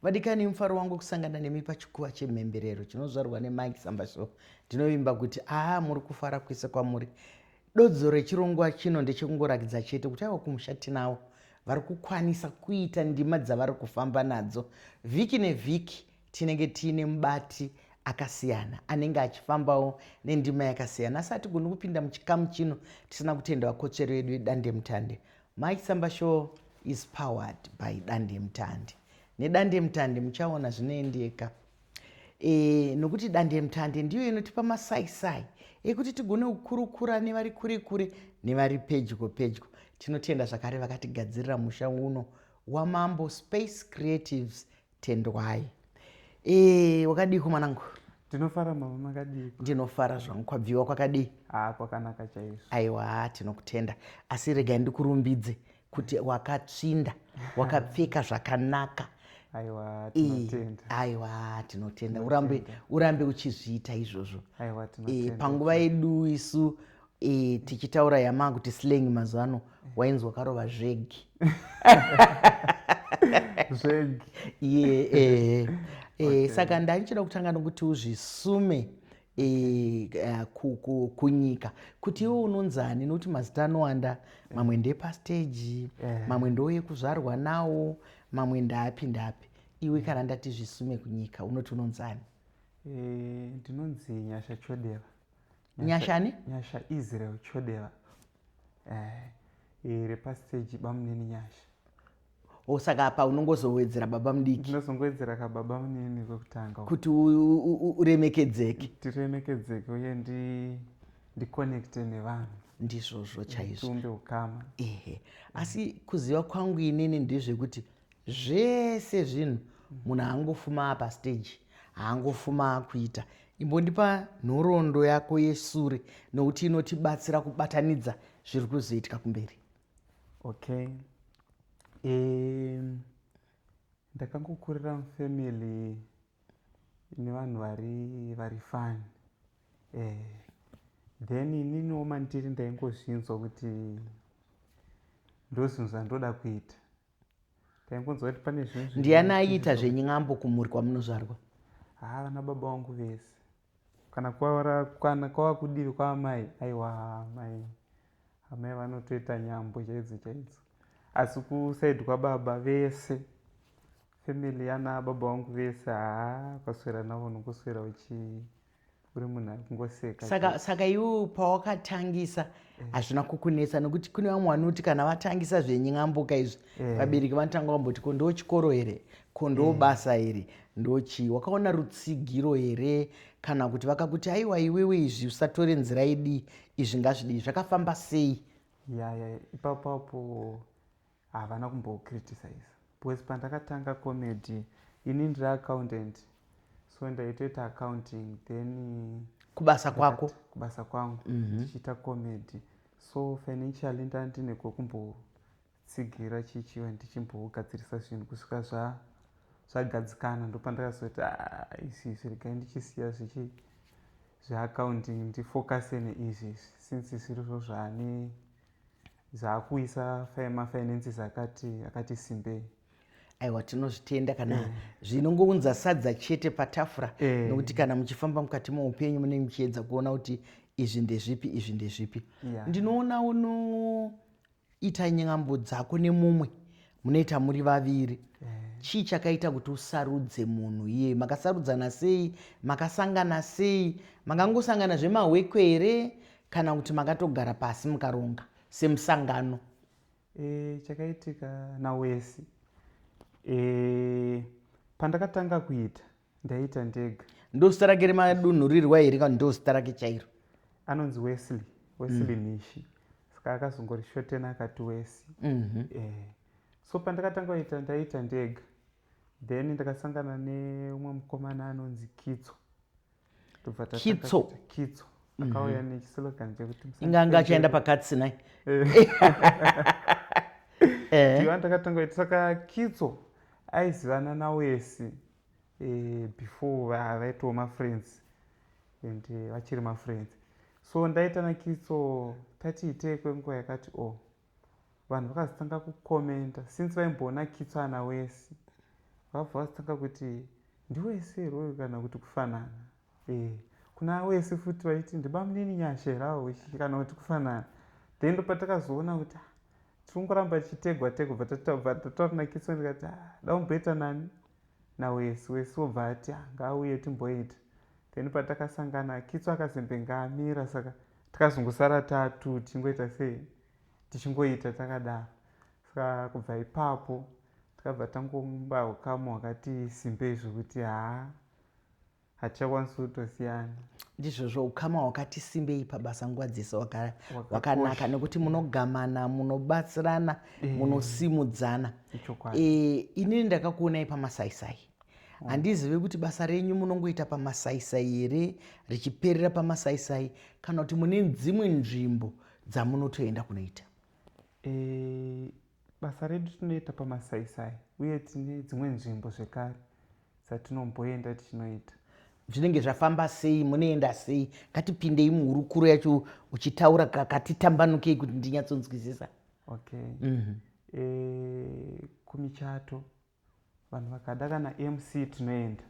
Vadikani, mufaro wangu kusangana nemi pachikuva chemhemberero chinozvarwa neMike Samba Show. Ndinovimba kuti aa muri kufara kwese kwamuri. Dodzo rechirongwa chino ndechekungorakidza chete kuti aiwa, kumusha tinawo vari kukwanisa kuita ndima dzavari kufamba nadzo. Vhiki nevhiki tinenge tiine mubati akasiyana anenge achifambawo nendima yakasiyana, asi hatigoni kupinda muchikamu chino tisina kutenda vakotsveri vedu vedandemutande. Mike Samba Show is powered by Dandemutande. Nedandemutande muchaona zvinoendeka, nokuti dandemutande ndiyo inotipa masaisai ekuti tigone kukurukura nevari kure kure nevari pedyo pedyo. Tinotenda zvakare vakatigadzirira musha uno waMambo Space Creatives. Tendwai. Wakadii mwanangu? Ndinofara mama, makadii? Ndinofara zvangu. Kwabviwa kwakadii? Haa, kwakanaka chaizvo. Aiwa, tinokutenda. Asi regai ndikurumbidze kuti wakatsvinda, wakapfeka zvakanaka. Aiwa, tinotenda. Aiwa, tinotenda. Urambe uchizviita izvozvo. Aiwa, tinotenda. Panguva yedu isu, tichitaura yamaa kuti slang mazuva ano, wainzi wakarova zvegi. Zvegi. Ye, saka ndaichida kutanga nokuti uzvisume kunyika kuti iwe unonzani, nokuti mazita anowanda. Mamwe ndepasteji, mamwe ndoyekuzvarwa nawo, mamwe ndapi ndapi. Iwe kana ndati zvisume kunyika, unoti unonzani? Ndinonzi Nyasha Chodeva. Nyashani? Nyasha Israel Chodeva. Repasteji Bamunini Nyasha. O, saka apa unongozowedzera baba mudiki? Ndinozongowedzera kababa munini kwekutanga. Kuti uremekedzeke. Tiremekedzeke uye ndiconnecte nevanhu. Ndizvozvo chaizvo. Tiumbe ukama. Ehe, asi kuziva kwangu inini ndezvekuti zvese zvinhu munhu haangofuma pastage, haangofuma kuita. Imbondipa nhoroondo yako yesure, nokuti inotibatsira kubatanidza zviri kuzoitika kumberi. Okay, ndakangokurira mufamily ine vanhu vari funny. Then ininiwo mandiri ndaingozvinzwa kuti ndozvinhu zvandoda kuita. Ndaingonzwa kuti pane zvinhu. Ndiani aiita zvenyambo kumhuri kwamunozvarwa? Haa, vana baba vangu vese. Kana kwava kudivi kwaamai, aiwa, amai vanotoita nyambo chaidzo chaidzo. Asi kuside kwababa vese, family yana baba vangu vese, haa, ukaswera navo unongoswera uchi uri munhu ari kungoseka. Saka iwe pawakatangisa hazvina kukunetsa? Nokuti kune vamwe vanoti kana vatangisa zvenyamboka izvi, vabereki vanotanga vamboti, "Ko ndo chikoro here? Ko ndo basa here? Ndochii?" Wakaona rutsigiro here, kana kuti vakakuti, "Aiwa iwewe, izvi usatore nzira idii, izvi ngazvidii"? Zvakafamba sei? Ya, ipapapo havana kumbocriticize, because pandakatanga comedy ini ndiri accountant, so ndaitoita accounting then. Kubasa kwako? Kubasa kwangu, ndichiita comedy. So financially ndandine kwekumbotsigira chichiwa, ndichimbogadzirisa zvinhu kusvika zvagadzikana. Ndopandakazoti, "Ah, izvi izvi regai ndichisiya zvichi zveaccounting, ndifocuse neizvi izvi, since zvirizvo zvaane zvaakuisa mafinances akati simbei." Aiwa, tinozvitenda kana zvinongounza sadza chete patafura, nokuti kana muchifamba mukati meupenyu munenge muchiedza kuona kuti izvi ndezvipi, izvi ndezvipi. Ndinoona unoita nyambo dzako nemumwe, munoita muri vaviri. Chii chakaita kuti usarudze munhu iye? Makasarudzana sei? Makasangana sei? Makangosangana zvemahwekwe here, kana kuti makatogara pasi mukaronga semusangano? Chakaitika nawesi, pandakatanga kuita ndaita ndega. Ndo zita rake remadunhurirwa here, kana ndo zita rake chairo? Anonzi Wesley, Wesley Mishi. Saka akazongorishortena akati Wesi. So pandakatanga kuita ndaita ndega, then ndakasangana neumwe mukomana anonzi Kitso. Ndobva tatanga Kitso. kuita. Kitso akauya nechislogan chekuti Inganga achaenda pakatsi nai. Ndiyo ndakatanga kuita. Saka Kitso aizivana nawesi before, vaitawo mafriends and vachiri mafriends. So ndaita naKitso, tatiitei kwenguva yakati o vanhu vakazotanga kucommenta since vaimboona Kitso ana Wesi. Vabva vazotanga kuti ndiwese here uyu kana kuti kufanana. E, kuna wese futi vaiti ndibamunini Nyasha here avo kana kuti kufanana. Then ndopatakazoona kuti ah, tirikungoramba tichitegwa tegwa. Bva tataura naKitso ndikati ah, da kumboita nani nawesi. Wesi wobva ati ah, ngaauye timboita. Then patakasangana Kitso akazembe ngaamira, saka takazongosara tatu tichingoita sei, tichingoita takadaro. Saka kubva ipapo takabva tangomba ukama hwakati simbei zvekuti haa, hatichakwanisi kutosiyana. Ndizvozvo, ukama hwakati simbei pabasa nguva dzese hwakanaka nekuti munogamana, munobatsirana, munosimudzana. Inini ndakakuonai pamasaisai. Handizivi kuti basa renyu munongoita pamasaisai here, richiperera pamasaisai, kana kuti mune dzimwe nzvimbo dzamunotoenda kunoita? Basa redu tinoita pamasaisai uye tine dzimwe nzvimbo zvekare dzatinomboenda tichinoita. Zvinenge zvafamba sei? Munoenda sei? Ngatipindei muhurukuro yacho uchitaura, katitambanukei kuti ndinyatsonzwisisa. Okay. Kumichato vanhu vakada kana MC tinoenda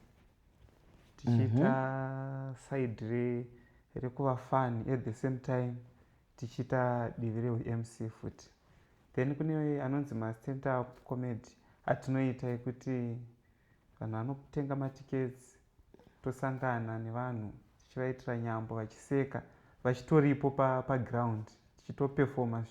tichiita side rekuva fun, at the same time tichiita divi reUMC futi. Then kune anonzi mastand up comedy atinoita, ekuti vanhu vanotenga matickets, tosangana nevanhu tichivaitira nyambo vachiseka vachitoripo paground, tichitopefoma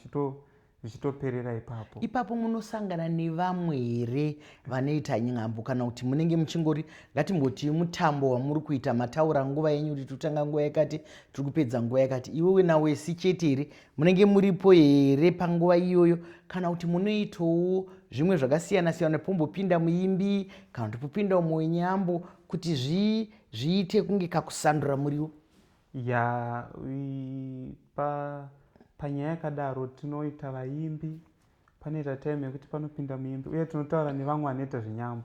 zvichitoperera ipapo. Ipapo munosangana nevamwe here vanoita nyambo, kana kuti munenge muchingori, ngatimboti mutambo wamuri kuita, mataura nguva yenyu kuti totanga nguva yakati, tiri kupedza nguva yakati, iwewe nawesi chete here munenge muripo here panguva iyoyo, kana kuti munoitawo zvimwe zvakasiyana siyana, pombopinda muimbi kana kuti popinda umwe wenyambo kuti zviite kunge kakusandura muriwo? Ya, panyaya yakadaro tinoita vaimbi, panoita time yekuti panopinda muimbi uye tinotaura nevamwe vanoita zvenyambo,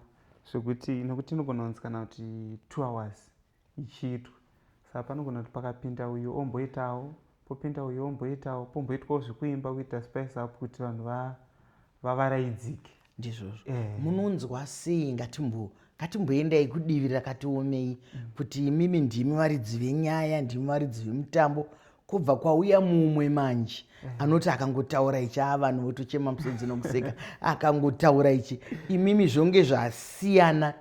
zvekuti nekuti inogona kunzi kana kuti 2 hours ichiitwa, saka panogona kuti pakapinda uyu omboitawo, popinda uyu omboitawo, pomboitwawo zvekuimba kuita spice up kuti vanhu vavaraidzike. Ndizvozvo. Munonzwa sei? Ngatimboendai kudivi rakati omei, kuti imimi ndimi varidzi venyaya, ndimi varidzi vemutambo, kwobva kwauya mumwe manje anoti akangotaura ichi, a, vanhu votochema musodzi nokuseka. Akangotaura ichi, imimi zvonge zvasiyana.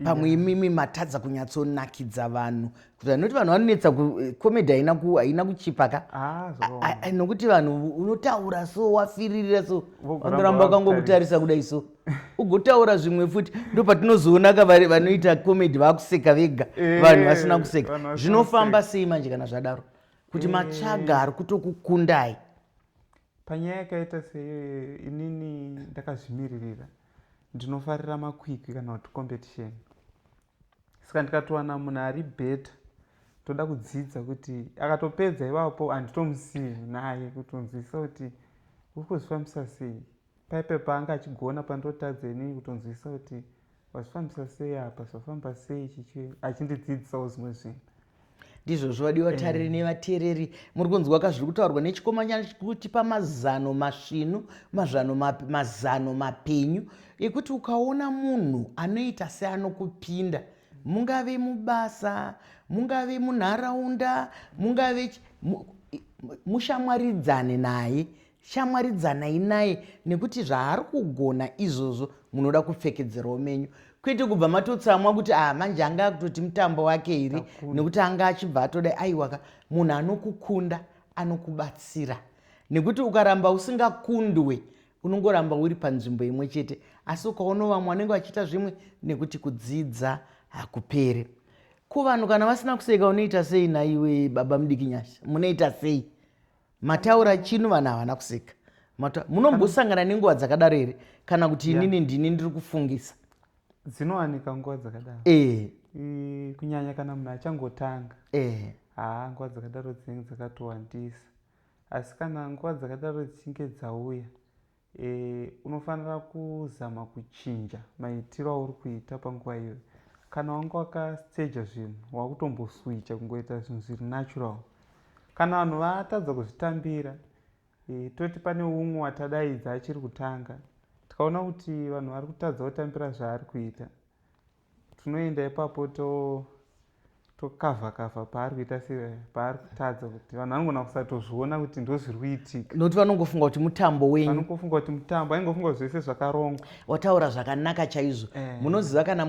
Pamwe imimi matadza kunyatsonakidza vanhu, kuti vanoti vanhu vanonetsa, comedy haina kuchipa ka. Ah, Nokuti vanhu unotaura so wafiririra so, vanoramba vakangokutarisa kudai so, ugotaura zvimwe futi, ndo patinozoona ka vanoita comedy vakuseka vega, vanhu vasina kuseka. Zvinofamba sei manje kana zvadaro, kuti matsvaga ari kutokukundai? Panyaya yakaita seiyoyo, inini ndakazvimiririra, ndinofarira makwikwi kana kuti competition. Saka ndikatowana munhu ari better, toda kudzidza kuti akatopedza ivapo handitomusii naye, kutonzwisa kuti uri kuzvifambisa sei paipe paanga achigona, pandotadza inini, kutonzwisa kuti wazvifambisa sei apa, zvafamba sei, chichi achindidzidzisawo zvimwe zvinhu. Ndizvozvo, vadiwa tariri nevateereri, muri kunzwa ka zviri kutaurwa nechikomanyana kutipa mazano masvinu, mazano mapenyu ekuti ukaona munhu anoita seanokupinda, mungave mubasa, mungave munharaunda, mungave mushamwaridzane naye, shamwaridzanai naye, nekuti zvaari kugona izvozvo munoda kupfekedzerawo menyu, kwete kubva matotsamwa kuti ah, manje anga akutoti mutambo wake here, nekuti anga achibva atoda. Aiwaka, munhu anokukunda anokubatsira, nekuti ukaramba usingakundwe unongoramba uri panzvimbo imwe chete. Asi ukaona vamwe vanenge vachiita zvimwe, nekuti kudzidza hakupere. Kuvanhu kana vasina kuseka unoita sei naiwe baba mudiki Nyasha? Munoita sei? Mataura chino, vanhu havana kuseka. Munombosangana nenguva dzakadaro here, kana kuti inini ndini ndiri kufungisa? Dzinowanika nguva dzakadaro. Kunyanya kana munhu achangotanga. Haa, nguva dzakadaro dzinenge dzakatowandisa. Asi kana nguva dzakadaro dzichinge dzauya, unofanira kuzama kuchinja maitiro auri kuita panguva iyoyo. Kana wanga wakasteja zvinhu, wakutomboswicha kungoita zvinhu zviri natural. Kana vanhu vatadza kuzvitambira, toti pane umwe watadaidza achiri kutanga, tikaona kuti vanhu vari kutadza kutambira zvaari kuita. Tinoenda ipapo to tokavha kavha paari kuita se paari kutadza, kuti vanhu vanogona kusatozviona kuti ndo zviri kuitika. Nokuti vanongofunga kuti mutambo wenyu. Vanongofunga kuti mutambo, aingofunga kuti zvese zvakarongwa. Wataura zvakanaka chaizvo. Munoziva kana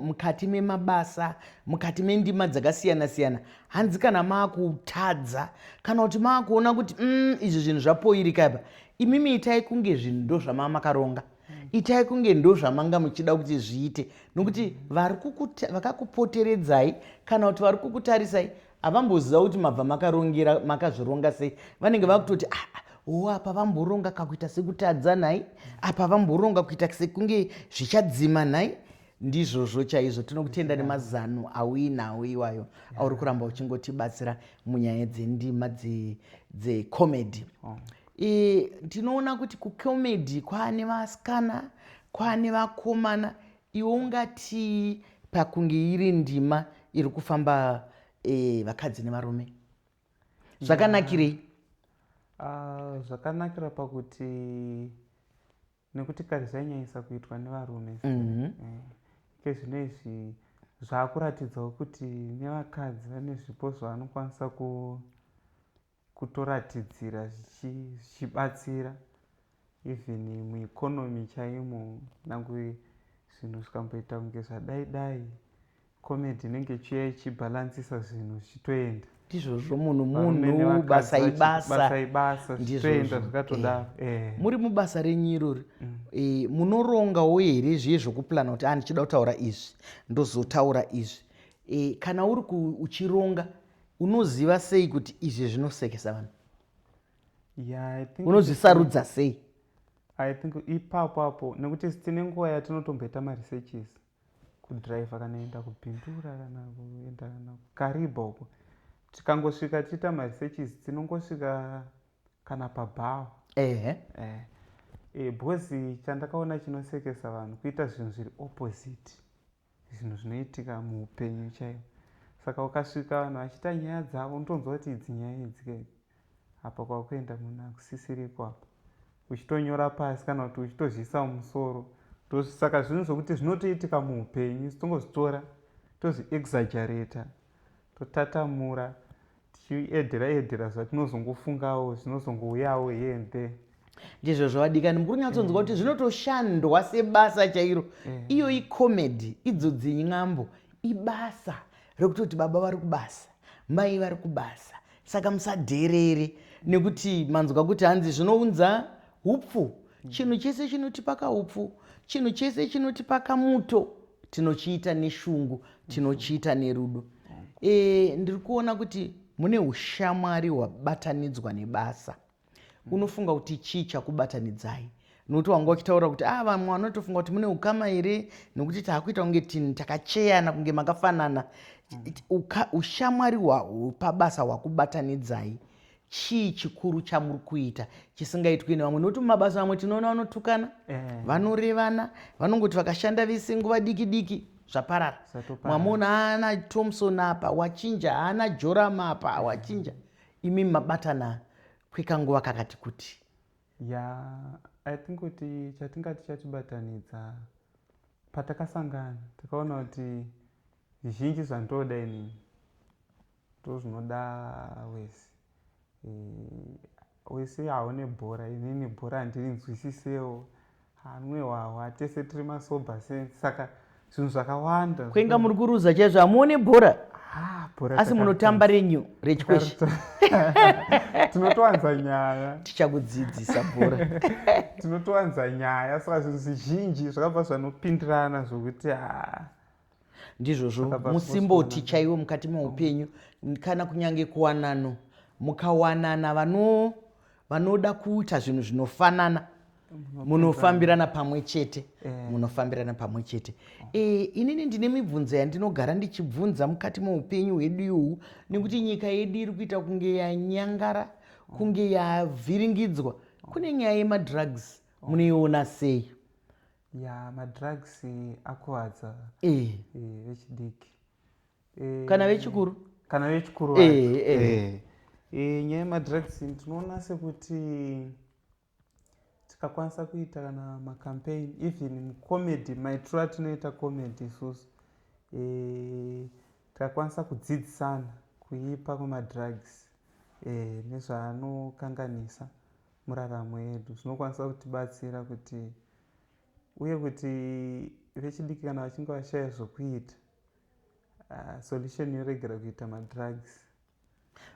mukati memabasa, mukati mendima dzakasiyana siyana, hanzi kana maakutadza kana kuti maakuona kuti izvi zvinhu zvapoirika apa, imimi itai kunge zvinhu ndo zvamaa makaronga, itai kunge ndo zvamanga muchida kuti zviite, nokuti vakakupoteredzai kana kuti vari kukutarisai havamboziva kuti mabva makarongera, makazvironga sei. Vanenge vakutoti, ah, o apa vamboronga kakuita sekutadza nhai, apa vamboronga kuita sekunge zvichadzima nhai. Ndizvozvo chaizvo. Tinokutenda nemazano auinawo iwayo auri kuramba uchingotibatsira munyaya dzendima dzecomedy. Tinoona kuti kucomedy kwaane vasikana, kwaane vakomana. Iwe ungatii pakunge iri ndima iri kufamba vakadzi nevarume, zvakanakirei? Zvakanakira pakuti nekuti kare zvainyanyisa kuitwa nevarume. Ike zvino izvi zvaakuratidzawo kuti nevakadzi vane zvipo zvavanokwanisa kutoratidzira, zvichibatsira even mueconomy chaimo. Nangwe zvinhu zvikamboita kunge zvadai dai, comedy inenge ichiuya ichibhalansisa zvinhu, zvichitoenda. Ndizvozvo, munhu munhu, basa ibasa. Basa ibasa, zvichitoenda zvakatodaro. Muri mubasa renyu irori, munorongawo here zviye zvokuplana kuti a ndichida kutaura izvi, ndozotaura izvi? Kana uri uchironga, unoziva sei kuti izvi zvinosekesa vanhu? Yeah, I think Unozvisarudza sei? I think ipapo apo, nekuti tine nguva yatinotomboita maresearches, kudhiraivha kana enda kuBindura kana kuenda kana kuKariba uko, tikangosvika tichiita maresearches, tinongosvika kana pabhawa. Because chandakaona chinosekesa vanhu kuita zvinhu zviri opposite zvinhu zvinoitika muupenyu chaivo. Saka ukasvika vanhu vachiita nyaya dzavo, unotonzwa kuti idzi nyaya idzi ka apa kwakuenda munhu akusisiriko apa, uchitonyora pasi kana kuti uchitozviisa mumusoro. Saka zvinhu zvokuti zvinotoitika muupenyu tongozvitora, tozviexaggerata, totatamura, tichiedhera edhera zvatinozongofungawo, zvinozongouyawo here and there. Ndizvo zvavadikani, muri kunyatsonzwa kuti zvinotoshandwa sebasa chairo. Iyo icomedy, idzo dzinyambo ibasa rekutoti baba vari kubasa, mai vari kubasa, saka musadherere nekuti manzwa kuti hanzi zvinounza upfu. Chinhu chese chinotipa kaupfu, chinhu chese chinotipa kamuto, tinochiita neshungu, tinochiita nerudo. Ndiri kuona kuti mune ushamwari hwabatanidzwa nebasa. Unofunga kuti chii chakubatanidzai? Nokuti wanga uchitaura kuti ah, vamwe vanotofunga kuti mune ukama here, nokuti taakuita kunge tinhu takacheyana, kunge makafanana. Ushamwari pabasa hwakubatanidzai, chii chikuru chamuri kuita chisingaitwi nevamwe? Nokuti mumabasa vamwe tinoona vanotukana, vanorevana, vanongoti vakashanda vese nguva diki diki zvaparara. Mwamona haana Thompson apa wachinja, haana Joram apa wachinja. Imi mabatana kwekanguva kakati kuti. Ya, I think kuti chatingati chatibatanidza, patakasangana takaona kuti zvizhinji zvandoda inini ndo zvinoda wese. Wese haone bhora, inini bhora handirinzwisisewo, hanwe hwahwa, tese tiri masober sense, saka zvinhu zvakawanda. Kwenga muri kuruza chaizvo, hamuone bhora? Bhora Asi munotamba renyu rechikweshe. Tinotowanza nyaya. Tichakudzidzisa bhora. Tinotowanza nyaya, saka zvinhu zvizhinji zvakabva zvanopindirana zvokuti ha. Ndizvozvo, musimboti chaiwo mukati meupenyu kana kunyange kuwanano, mukawanana vanoda kuita zvinhu zvinofanana, munofambirana pamwe chete. Munofambirana pamwe chete. Inini ndine mibvunzo yandinogara ndichibvunza mukati meupenyu hwedu ihuhu, nekuti nyika yedu iri kuita kunge yanyangara, kunge yavhiringidzwa. Kune nyaya yemadrugs, munoiona sei? Ya, madrugs akuvadza vechidiki. Kana vechikuru. Kana vechikuru vacho. Nyaya yemadrugs ndinoona sekuti tikakwanisa kuita kana macampaign, even mucomedy, maitiro atinoita comedy isusu. E, Takakwanisa kudzidzisana kuipa kwemadrugs e, nezvaanokanganisa muraramo yedu zvinokwanisa kutibatsira kuti uye kuti vechidiki kana vachinge vashaya zvokuita solution yoregera kuita madrugs.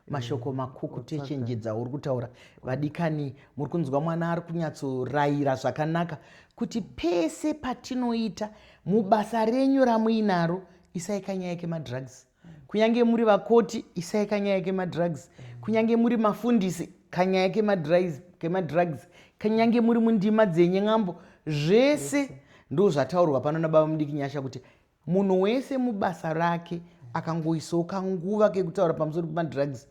Mashoko makukutu echenjedza uri kutaura. Vadikani, muri kunzwa mwana ari kunyatsorayira zvakanaka kuti pese patinoita mubasa renyu ramuinaro, isai kanyaya kemadrugs. Kunyange muri vakoti, isai kanyaya kemadrugs. Kunyange muri mafundisi, kanyaya kemadrugs. Kunyange muri mundima dzenyen'ambo, zvese ndo zvataurwa pano nababa mudiki Nyasha kuti munhu wese mubasa rake akangoisawo kanguva kekutaura pamusoro pemadrugs,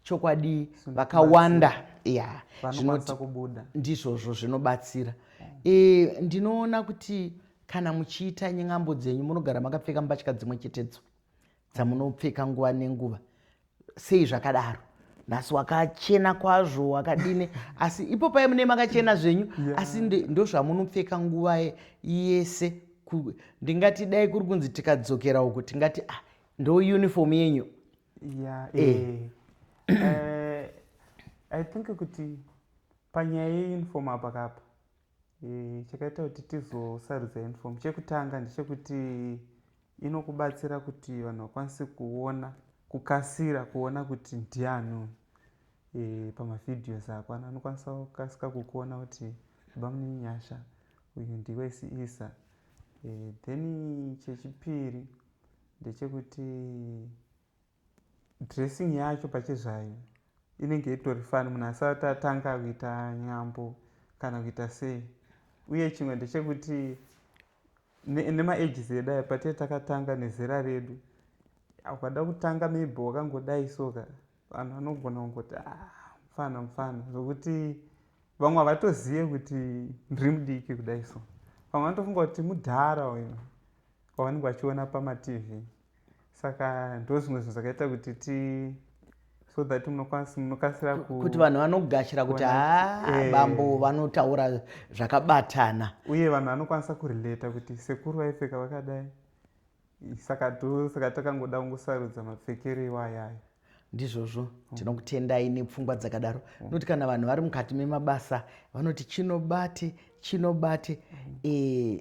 chokwadi vakawanda ya ndizvozvo zvinobatsira. Ndinoona kuti kana muchiita nyen'ambo dzenyu munogara makapfeka mbatya dzimwe chetedzo dzamunopfeka nguva nenguva. Sei zvakadaro? Nhasi wakachena kwazvo, wakadini, asi ipo pai mune makachena zvenyu, asi ndozvamunopfeka nguva yese. Ndingati dai kuri kunzi tikadzokera uku, tingati ah, ndo uniform yenyu. Yeah, eh. I think kuti panyaya yeuniform apa kapa, chakaita kuti tizosarudza uniform, chekutanga ndechekuti inokubatsira kuti vanhu vakwanise kuona, kukasira kuona kuti ndiani pamavideos ako. Vanhu vanokwanisa kukasika kukuona kuti baba munini Nyasha uyu ndiWesi Isa. Then chechipiri ndechekuti dressing yacho pachezvayo inenge itori fani munhu asati atanga kuita nyambo kana kuita sei. Uye chimwe ndechekuti nemaages edu aya, patee takatanga nezera redu, ukada kutanga maybe wakangodai soka, vanhu vanogona kungoti, ah, mufana mufana, zvokuti vamwe havatozive kuti ndiri mudiki kudai. So vamwe vanotofunga kuti mudhara uyu wavanenge vachiona pamaTV. Saka ndo zvimwe zvinhu zvakaita kuti ti so that munokasira kuti vanhu vanogashira kuti ha, bambo vanotaura zvakabatana. Uye vanhu vanokwanisa kurelata kuti sekuru vaipfeka vakadai. Saka saka takangoda kungosarudza mapfekero iwayayo. Ndizvozvo, tinokutendai nepfungwa dzakadaro, nokuti kana vanhu vari mukati memabasa vanoti chinobate chinobate.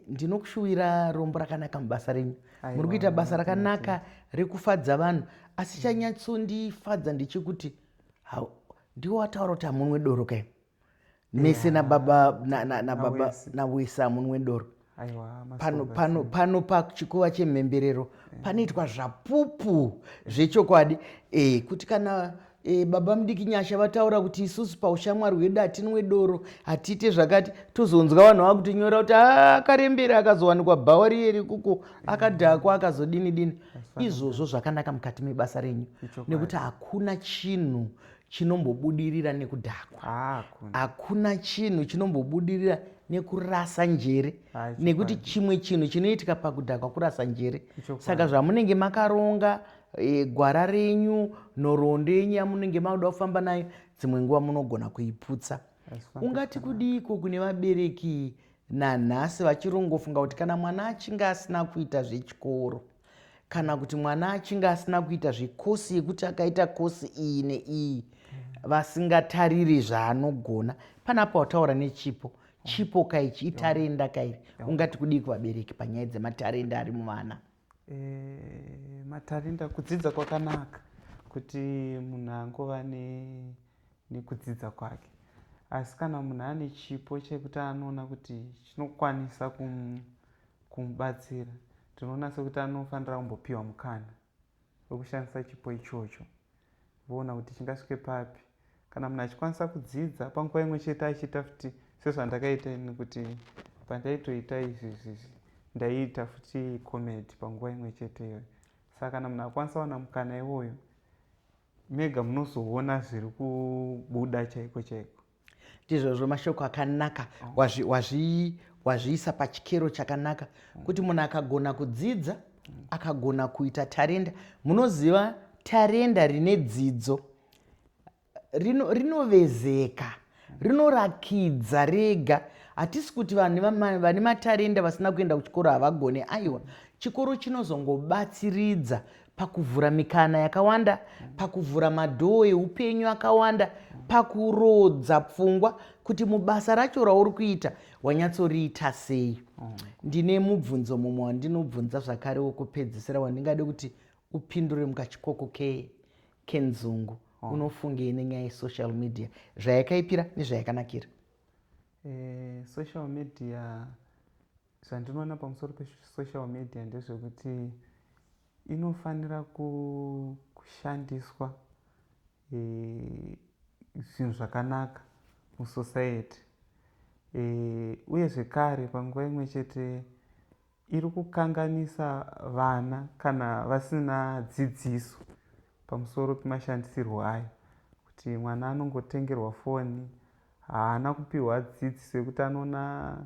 Ndinokushuwira rombo rakanaka mubasa renyu. Muri kuita basa rakanaka rekufadza vanhu, asi chanyatsondifadza ndechekuti ndiwo wataura kuti hamunwe doro kai mese nababa nababa naWesa, hamunwe doro. Pano pano pano pachikuva chemhemberero panoitwa zvapupu zvechokwadi kuti kana baba mudiki Nyasha vataura kuti isusu paushamwari hwedu hatinwe doro, hatiite zvakati, tozonzwa vanhu vakutinyora kuti akarembera, akazowanikwa bhawa riye rikuko, akadhakwa, akazodini dini. Izvozvo zvakanaka mukati mebasa renyu, nekuti hakuna chinhu chinombobudirira nekudhakwa, hakuna chinhu chinombobudirira nekurasa njere, nekuti chimwe chinhu chinoitika pakudhakwa kurasa njere. Saka zvamunenge makaronga, gwara renyu, nhoroondo yenyu yamunenge makuda kufamba nayo, dzimwe nguva munogona kuiputsa. Ungati kudiiko kune vabereki nanhasi vachirongofunga kuti kana mwana achinge asina kuita zvechikoro, kana kuti mwana achinge asina kuita zvekosi yekuti akaita kosi iyi neiyi, vasingatariri zvaanogona? Panapa wataura nechipo, chipo kaichi itarenda kairi. Ungati kudii kuvabereki panyaya dzematarenda ari muvana? Matarenda, kudzidza kwakanaka kuti munhu angova nekudzidza kwake, asi kana munhu ane chipo chekuti anoona kuti chinokwanisa kumubatsira, tinoona sekuti anofanira kumbopiwa mukana wekushandisa chipo ichocho, voona kuti chingasvike papi. Kana munhu achikwanisa kudzidza panguva imwe chete achiita futi sezvandakaita ini, kuti pandaitoita izvi izvizvi ndaiita futi comedy panguva imwe chete iyoyo. Saka kana munhu akwanisa wana mukana iwoyo, mega munozoona zviri kubuda chaiko chaiko. Ndizvozvo, mashoko akanaka. Wazviisa pachikero chakanaka kuti munhu akagona kudzidza, akagona kuita tarenda. Munoziva, tarenda rine dzidzo rinovezeka, rinorakidza rega. Hatisi kuti vanhu vane matarenda vasina kuenda kuchikoro havagone, aiwa. Chikoro chinozongobatsiridza pakuvhura mikana yakawanda, pakuvhura madhoo eupenyu akawanda, pakurodza pfungwa kuti mubasa racho rauri kuita wanyatsoriita sei. Ndine mubvunzo mumwe wandinobvunza zvakare wokupedzisira wandingade kuti upindure mukachikoko kenzungu. Unofungei nenyaya yesocial media, zvayakaipira nezvayakanakira? Social media, zvandinoona pamusoro pesocial media ndezvekuti inofanira kushandiswa zvinhu zvakanaka musociety, uye zvekare panguva imwe chete iri kukanganisa vana kana vasina dzidziso pamusoro pemashandisirwo ayo, kuti mwana anongotengerwa foni, haana kupiwa dzidziso yekuti anoona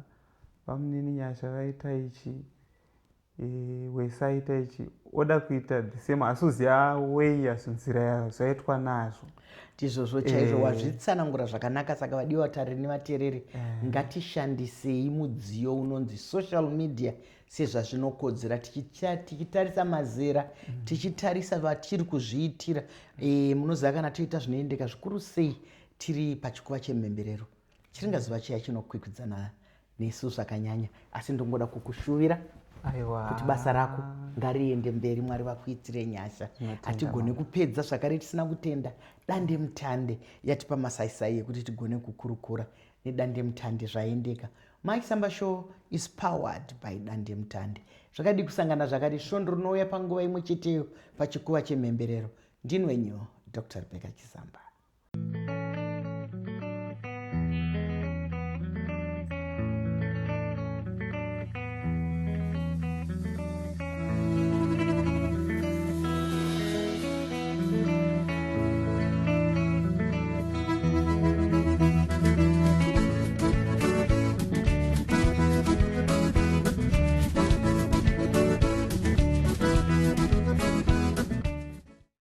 vamunini Nyasha vaita ichi, wese aita ichi, oda kuita the same, asi uziva way yazvo, nzira yazvaitwa nazvo. Ndizvozvo chaizvo. Wazvitsanangura zvakanaka. Saka vadiwa vatariri nevateereri, ngatishandisei mudziyo unonzi social media sezvazvinokodzera, tichitarisa mazera, tichitarisa vatiri kuzviitira. Munoziva kana toita zvinoendeka zvikuru sei tiri pachikuva chemhemberero, chiringazuva chiya chinokwikwidzana nesu zvakanyanya. Asi ndongoda kukushuvira kuti basa rako ngariende mberi, Mwari vakuitire nyasha. Hatigone kupedza zvakare tisina kutenda Dande Mutande yatipa masaisai ekuti tigone kukurukura neDande Mutande. Zvaendeka. Mike Samba Show is powered by Dande Mutande. Zvakadi kusangana zvakadi svondo rinouya panguva imwe cheteyo pachikuva chemhemberero. Ndinwenyu Dr Rebecca Chisamba.